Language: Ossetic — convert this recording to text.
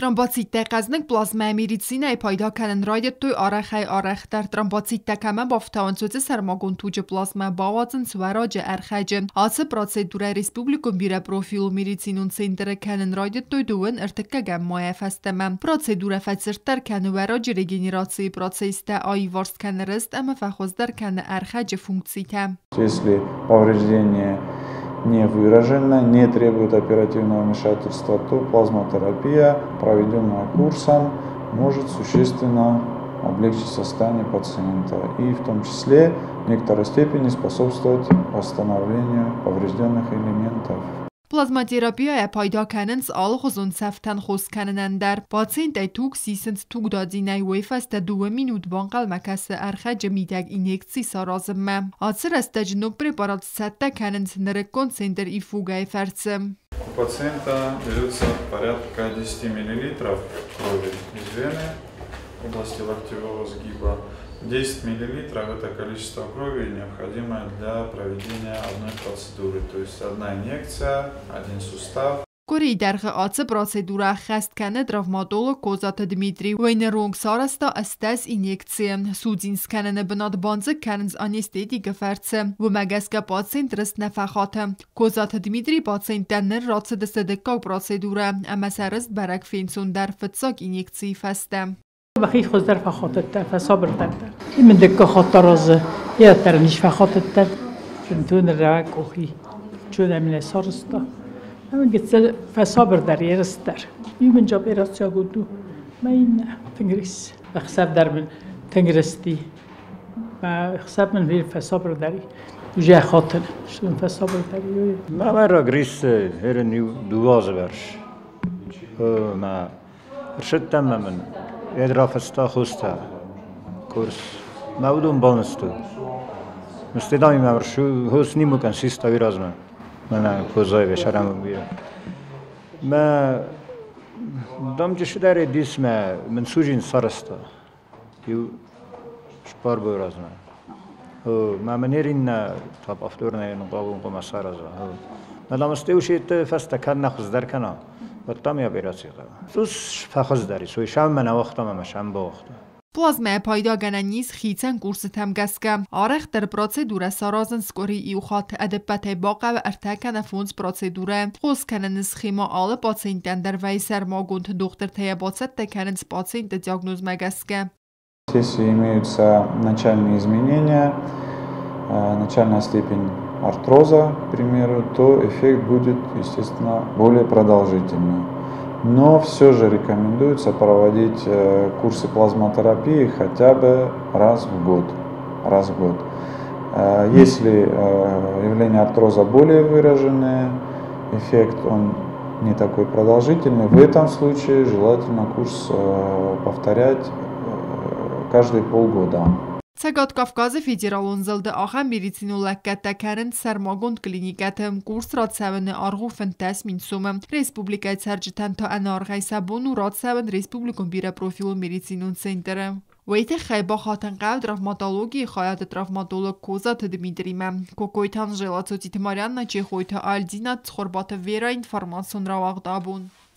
Тромбоциттӕй хъӕзныг плазмӕйы медицинӕйы пайда кӕнын райдыдтой арӕхӕй-арӕхдӕр. Тромбоциттӕ кӕмӕ бафтауынц, уыцы сӕрмагонд туджы плазмӕ бауадзынц уӕраджы ӕрхӕджы. Ацы процедурӕ республикон бирӕпрофилон медицинон центры кӕнын райдыдтой 32 майӕ фӕстӕмӕ. Процедурӕ фӕцырддӕр кӕны уӕраджы регенерацийы процесстӕ, аиварс кӕны рыст ӕмӕ фӕхуыздӕр кӕны ӕрхӕджы функцитӕ. Если повреждение не выражено, не требует оперативного вмешательства, то плазмотерапия, проведенная курсом, может существенно облегчить состояние пациента и в том числе в некоторой степени способствовать восстановлению поврежденных элементов. Плазмотерапияйӕ пайда кӕнынц алыхуызон цӕфтӕн хос кӕнынӕн дӕр. Пациентӕй туг сисынц тугдадзинӕй, уый фӕстӕ 2 минут банхъӕлмӕ кӕсы ӕрхӕджы мидӕг инъекци саразынмӕ. Ацы рӕстӕджы ног препарат сцӕттӕ кӕнынц нырыккон центр ИФУГА-йы фӕрцы. У пациента берется порядка 10 миллилитров крови из вены в области локтевого сгиба. 10 миллилитров – это количество крови, необходимое для проведения одной процедуры. То есть одна инъекция, один сустав. Къуырийы дӕргъы ацы процедурӕ ӕххӕст кӕны травматолог Козаты Дмитрий. Уый ныронг сарӕзта 80 инъекцийы. Судзин скӕныны бынат бандзыг кӕнынц анестетикы фӕрцы. Уымӕ гӕсгӕ пациент рыст нӕ фӕхаты. Козаты Дмитрий пациенттӕн ныр рацыдысты дыккаг процедурӕ ӕмӕ сӕ рыст бӕрӕг фенцондӕр фыццаг инъекцийы фӕстӕ. Мӕхи хуыздӕр фӕхатыдтӕн, фӕсабырдӕр дӕн. Мын дыккаг хатт аразы, йӕ дӕр низ фӕхатыдтӕн. Фынтон рӕуӕг къухи чудӕ мин сарызта. Ӕмӕ гыццыл фӕсабырдӕр ерыс дӕр. Иу мын операци агуырд мӕ иннӕ тынг риссы. Ӕхсӕв дӕр мын тынг рысти. Ӕхсӕв мын фӕсабырдӕр уже хатын, что фӕсабырдӕр. Мӕ уӕраг риссы ерын иу 2 азы бӕрц. Мӕ рсыдтӕн мӕ мын ӕдрафыста хостӕ курс. Мӕ уыдон балнысты. Мыстедами мӕ хос нимукан систа виразмӕ. Мӕнӕ козай шарам бия. Мӕ дамджы дис мӕ мын сужин сарыста. Иу шпар бойразмӕ. Мӕ мын тап авторна нхъавун къома сараза. Мӕ дамсте ушет фӕстӕ кӕн хуыздӕр кӕна. Там я операци хъӕуы. Цъус фӕхуыздӕр ис, уый сӕм мӕ нӕ уагъта ӕмӕ сӕм бауагъта. Плазмӕйӕ пайдагӕнӕн ис хицӕн курсытӕм гӕсгӕ. Арӕхдӕр процедурӕ саразынц къуыри иу хатт. Ӕдӕппӕтӕй бахъӕуы 3 кӕнӕ 5 процедурӕ. Хос кӕныны схемӕ алы пациентӕн дӕр вӕййы сӕрмагонд. Дохтыртӕ йӕ бацӕттӕ кӕнынц пациенты диагнозмӕ гӕсгӕ. Если имеются начальные изменения, начальная степень артроза, к примеру, то эффект будет, естественно, более продолжительный. Но все же рекомендуется проводить курсы плазмотерапии хотя бы раз в год. Раз в год. Если явление артроза более выраженное, эффект он не такой продолжительный, в этом случае желательно курс повторять каждые полгода. Цӕгат Кавказы федералон зылды ахӕм медицинон лӕггӕдтӕ кӕнынц сӕрмагонд клиникӕты. Курс рацӕуыны аргъ у 15 000 сомы. Республикӕйы цӕрджытӕн та ӕнӕаргъӕй сӕ бон у рацӕуын республикон бирӕпрофилон медицинон центры. Уый тыххӕй бахатын хъӕуы травматологийы хайады травматолог Козаты Дмитримӕ. Кокойты Анжела, Цоциты Марианна, Чехойты Альдина, Цхуырбаты Вера, информацион рауагъд абон.